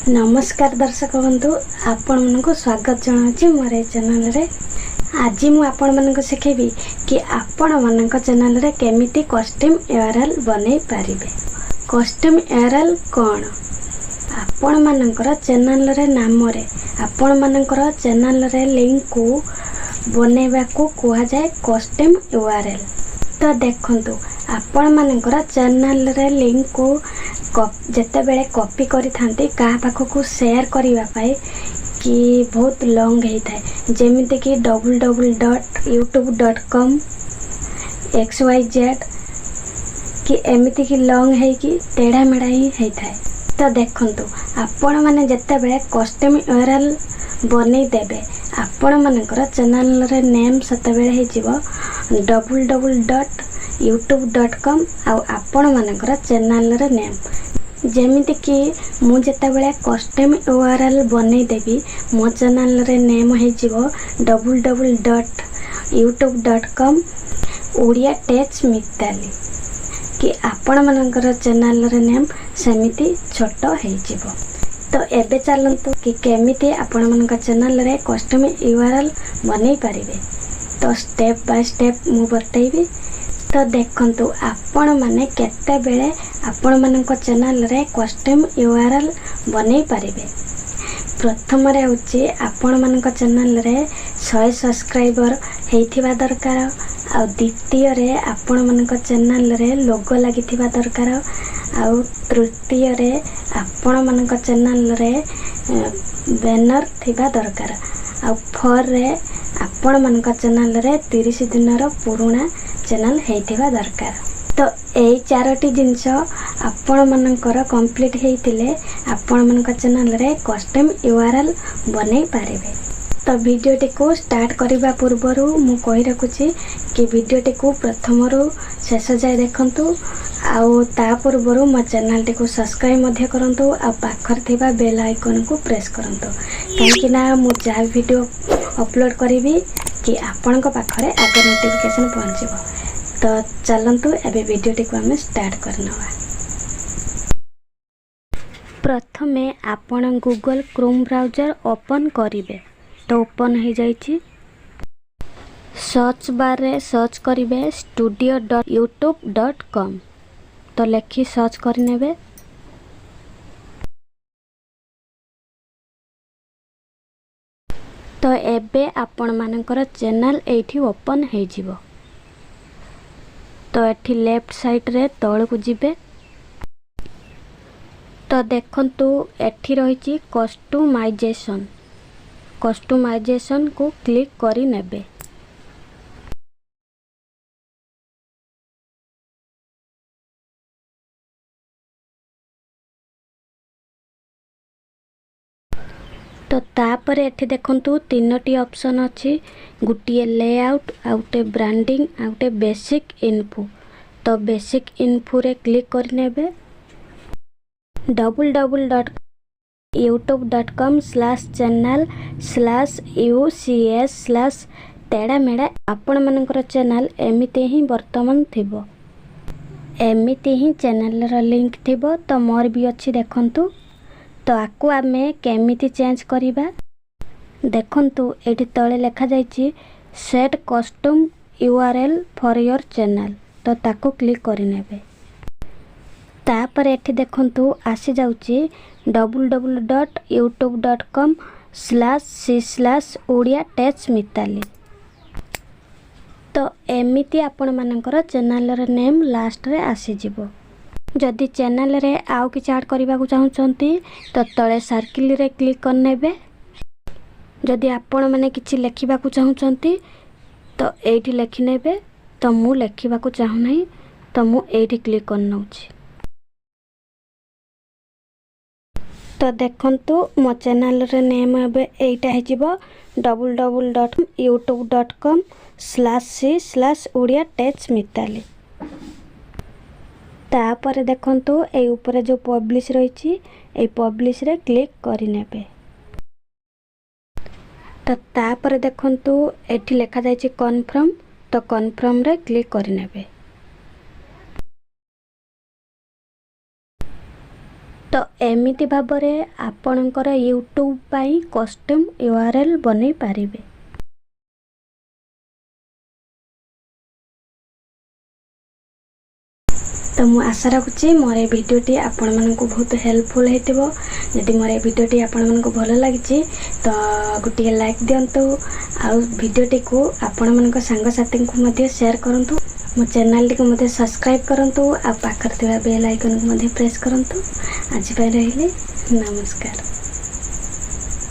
ନମସ୍କାର ଦର୍ଶକ ବନ୍ଧୁ, ଆପଣମାନଙ୍କୁ ସ୍ୱାଗତ ଜଣାଉଛି ମୋର ଏ ଚ୍ୟାନେଲରେ। ଆଜି ମୁଁ ଆପଣମାନଙ୍କୁ ଶିଖେଇବି କି ଆପଣମାନଙ୍କ ଚ୍ୟାନେଲରେ କେମିତି କଷ୍ଟମ୍ ୟୁଆରଏଲ୍ ବନେଇ ପାରିବେ। କଷ୍ଟମ୍ ୟୁଆରଏଲ୍ କ'ଣ? ଆପଣମାନଙ୍କର ଚ୍ୟାନେଲରେ ନାମରେ ଆପଣମାନଙ୍କର ଚ୍ୟାନେଲରେ ଲିଙ୍କକୁ ବନେଇବାକୁ କୁହାଯାଏ କଷ୍ଟମ୍ ୟୁଆରଏଲ୍। ତ ଦେଖନ୍ତୁ, ଆପଣମାନଙ୍କର ଚ୍ୟାନେଲରେ ଲିଙ୍କକୁ ଯେତେବେଳେ କପି କରିଥାନ୍ତି କାହା ପାଖକୁ ସେୟାର କରିବା ପାଇଁ କି ବହୁତ ଲଙ୍ଗ୍ ହେଇଥାଏ, ଯେମିତିକି ww.youtube.com xyz କି ଏମିତିକି ଲଙ୍ଗ୍ ହେଇକି ତେଢ଼ା ମେଢ଼ା ହିଁ ହେଇଥାଏ। ତ ଦେଖନ୍ତୁ, ଆପଣମାନେ ଯେତେବେଳେ କଷ୍ଟମ୍ ୟୁଆରଏଲ୍ ବନେଇ ଦେବେ, ଆପଣମାନଙ୍କର ଚ୍ୟାନେଲରେ ନେମ୍ ସେତେବେଳେ ହେଇଯିବ ww.youtube.com ଆଉ ଆପଣମାନଙ୍କର ଚ୍ୟାନେଲର ନେମ୍। ଯେମିତିକି ମୁଁ ଯେତେବେଳେ କଷ୍ଟମ୍ ୟୁଆରଏଲ୍ ବନେଇଦେବି, ମୋ ଚ୍ୟାନେଲରେ ନେମ୍ ହେଇଯିବ ww.youtube.com Odia take Mitali କି ଆପଣମାନଙ୍କର ଚ୍ୟାନେଲର ନେମ୍ ସେମିତି ଛୋଟ ହେଇଯିବ। ତ ଏବେ ଚାଲନ୍ତୁ କି କେମିତି ଆପଣମାନଙ୍କ ଚ୍ୟାନେଲରେ କଷ୍ଟମ୍ ୟୁଆରଏଲ୍ ବନେଇ ପାରିବେ। ତ ଷ୍ଟେପ୍ ବାଇ ଷ୍ଟେପ୍ ମୁଁ ବତେଇବି। ତ ଦେଖନ୍ତୁ, ଆପଣମାନେ କେତେବେଳେ ଆପଣମାନଙ୍କ ଚ୍ୟାନେଲରେ କଷ୍ଟମ୍ ୟୁଆରଏଲ୍ ବନେଇ ପାରିବେ। ପ୍ରଥମରେ ହେଉଛି ଆପଣମାନଙ୍କ ଚ୍ୟାନେଲରେ 100 ସବସ୍କ୍ରାଇବର ହେଇଥିବା ଦରକାର, ଆଉ ଦ୍ୱିତୀୟରେ ଆପଣମାନଙ୍କ ଚ୍ୟାନେଲରେ ଲୋଗୋ ଲାଗିଥିବା ଦରକାର, ଆଉ ତୃତୀୟରେ ଆପଣମାନଙ୍କ ଚ୍ୟାନେଲରେ ବ୍ୟାନର ଥିବା ଦରକାର, ଆଉ ଫୋର୍ରେ ଆପଣମାନଙ୍କ ଚ୍ୟାନେଲରେ 30 ଦିନର ପୁରୁଣା ଚ୍ୟାନେଲ ହେଇଥିବା ଦରକାର। ତ ଏଇ ଚାରୋଟି ଜିନିଷ ଆପଣମାନଙ୍କର କମ୍ପ୍ଲିଟ୍ ହେଇଥିଲେ ଆପଣମାନଙ୍କ ଚ୍ୟାନେଲରେ କଷ୍ଟମ୍ ୟୁଆରଏଲ୍ ବନେଇ ପାରିବେ। ତ ଭିଡ଼ିଓଟିକୁ ଷ୍ଟାର୍ଟ କରିବା ପୂର୍ବରୁ ମୁଁ କହି ରଖୁଛି କି ଭିଡ଼ିଓଟିକୁ ପ୍ରଥମରୁ ଶେଷ ଯାଏ ଦେଖନ୍ତୁ, ଆଉ ତା ପୂର୍ବରୁ ମୋ ଚ୍ୟାନେଲଟିକୁ ସବସ୍କ୍ରାଇବ୍ ମଧ୍ୟ କରନ୍ତୁ, ଆଉ ପାଖରେ ଥିବା ବେଲ୍ ଆଇକନ୍କୁ ପ୍ରେସ୍ କରନ୍ତୁ, କାହିଁକି ନା ମୁଁ ଯାହା ଭିଡ଼ିଓ ଅପଲୋଡ଼ କରିବି କି ଆପଣଙ୍କ ପାଖରେ ଆଗ ନୋଟିଫିକେସନ୍ ପହଞ୍ଚିବ। ତ ଚାଲନ୍ତୁ, ଏବେ ଭିଡ଼ିଓଟିକୁ ଆମେ ଷ୍ଟାର୍ଟ କରିନେବା। ପ୍ରଥମେ ଆପଣ ଗୁଗଲ୍ କ୍ରୋମ୍ ବ୍ରାଉଜର୍ ଓପନ୍ କରିବେ। ତ ଓପନ୍ ହେଇଯାଇଛି। ସର୍ଚ୍ଚ ବାର୍ରେ ସର୍ଚ୍ଚ କରିବେ studio.youtube.com। ତ ଲେଖି ସର୍ଚ୍ଚ କରିନେବେ। ତ ଏବେ ଆପଣମାନଙ୍କର ଚ୍ୟାନେଲ୍ ଏଇଠି ଓପନ୍ ହେଇଯିବ। ତ ଏଠି ଲେଫ୍ଟ ସାଇଡ଼୍ରେ ତଳକୁ ଯିବେ। ତ ଦେଖନ୍ତୁ, ଏଠି ରହିଛି କଷ୍ଟମାଇଜେସନ୍। କଷ୍ଟମାଇଜେସନ୍କୁ କ୍ଲିକ୍ କରିନେବେ। ତ ତାପରେ ଏଠି ଦେଖନ୍ତୁ, ତିନୋଟି ଅପସନ୍ ଅଛି। ଗୋଟିଏ ଲେଆଉଟ୍, ଆଉ ଗୋଟେ ବ୍ରାଣ୍ଡିଂ, ଆଉ ଗୋଟେ ବେସିକ୍ ଇନଫୋ। ତ ବେସିକ୍ ଇନଫୋରେ କ୍ଲିକ୍ କରିନେବେ। ww.youtube.com/channel/ucs/ ତେଢ଼ା ମେଢ଼ା ଆପଣମାନଙ୍କର ଚ୍ୟାନେଲ୍ ଏମିତି ହିଁ ବର୍ତ୍ତମାନ ଥିବ, ଏମିତି ହିଁ ଚ୍ୟାନେଲ୍ର ଲିଙ୍କ୍ ଥିବ। ତ ମୋର ବି ଅଛି, ଦେଖନ୍ତୁ। ତ ଆକୁ ଆମେ କେମିତି ଚେଞ୍ଜ କରିବା? ଦେଖନ୍ତୁ, ଏଇଠି ତଳେ ଲେଖାଯାଇଛି "Set custom URL for your channel"। ତ ତାକୁ କ୍ଲିକ୍ କରିନେବେ। ତାପରେ ଏଠି ଦେଖନ୍ତୁ, ଆସିଯାଉଛି ww.youtube.com/c/Odia Tech Mitali। ତ ଏମିତି ଆପଣମାନଙ୍କର ଚ୍ୟାନେଲ୍ର ନେମ୍ ଲାଷ୍ଟରେ ଆସିଯିବ। ଯଦି ଚ୍ୟାନେଲ୍ରେ ଆଉ କିଛି ଆଡ଼୍ କରିବାକୁ ଚାହୁଁଛନ୍ତି, ତ ତଳେ ସାର୍କିଲ୍ରେ କ୍ଲିକ୍ କରିନେବେ। ଯଦି ଆପଣମାନେ କିଛି ଲେଖିବାକୁ ଚାହୁଁଛନ୍ତି, ତ ଏଇଠି ଲେଖିନେବେ। ତ ମୁଁ ଲେଖିବାକୁ ଚାହୁଁନାହିଁ, ତ ମୁଁ ଏଇଠି କ୍ଲିକ୍ କରିନେଉଛି। ତ ଦେଖନ୍ତୁ, ମୋ ଚ୍ୟାନେଲ୍ର ନେମ୍ ଏବେ ଏଇଟା ହେଇଯିବ ww.youtube.com/c/Odia Tech Mitali। ତାପରେ ଦେଖନ୍ତୁ, ଏଇ ଉପରେ ଯେଉଁ ପବ୍ଲିଶ ରହିଛି, ଏଇ ପବ୍ଲିଶରେ କ୍ଲିକ୍ କରିନେବେ। ତ ତାପରେ ଦେଖନ୍ତୁ, ଏଠି ଲେଖାଯାଇଛି କନଫର୍ମ। ତ କନଫର୍ମରେ କ୍ଲିକ୍ କରିନେବେ। ତ ଏମିତି ଭାବରେ ଆପଣଙ୍କର ୟୁଟ୍ୟୁବ୍ ପାଇଁ କଷ୍ଟମ୍ ୟୁଆର୍ଏଲ୍ ବନେଇ ପାରିବେ। ତ ମୁଁ ଆଶା ରଖୁଛି ମୋର ଏ ଭିଡ଼ିଓଟି ଆପଣମାନଙ୍କୁ ବହୁତ ହେଲ୍ପଫୁଲ୍ ହେଇଥିବ। ଯଦି ମୋର ଏ ଭିଡ଼ିଓଟି ଆପଣମାନଙ୍କୁ ଭଲ ଲାଗିଛି, ତ ଗୋଟିଏ ଲାଇକ୍ ଦିଅନ୍ତୁ ଆଉ ଭିଡ଼ିଓଟିକୁ ଆପଣମାନଙ୍କ ସାଙ୍ଗସାଥୀଙ୍କୁ ମଧ୍ୟ ସେୟାର କରନ୍ତୁ। ମୋ ଚ୍ୟାନେଲଟିକୁ ମଧ୍ୟ ସବସ୍କ୍ରାଇବ୍ କରନ୍ତୁ ଆଉ ପାଖରେ ଥିବା ବେଲ୍ ଆଇକନ୍କୁ ମଧ୍ୟ ପ୍ରେସ୍ କରନ୍ତୁ। ଆଜି ପାଇଁ ରହିଲି, ନମସ୍କାର।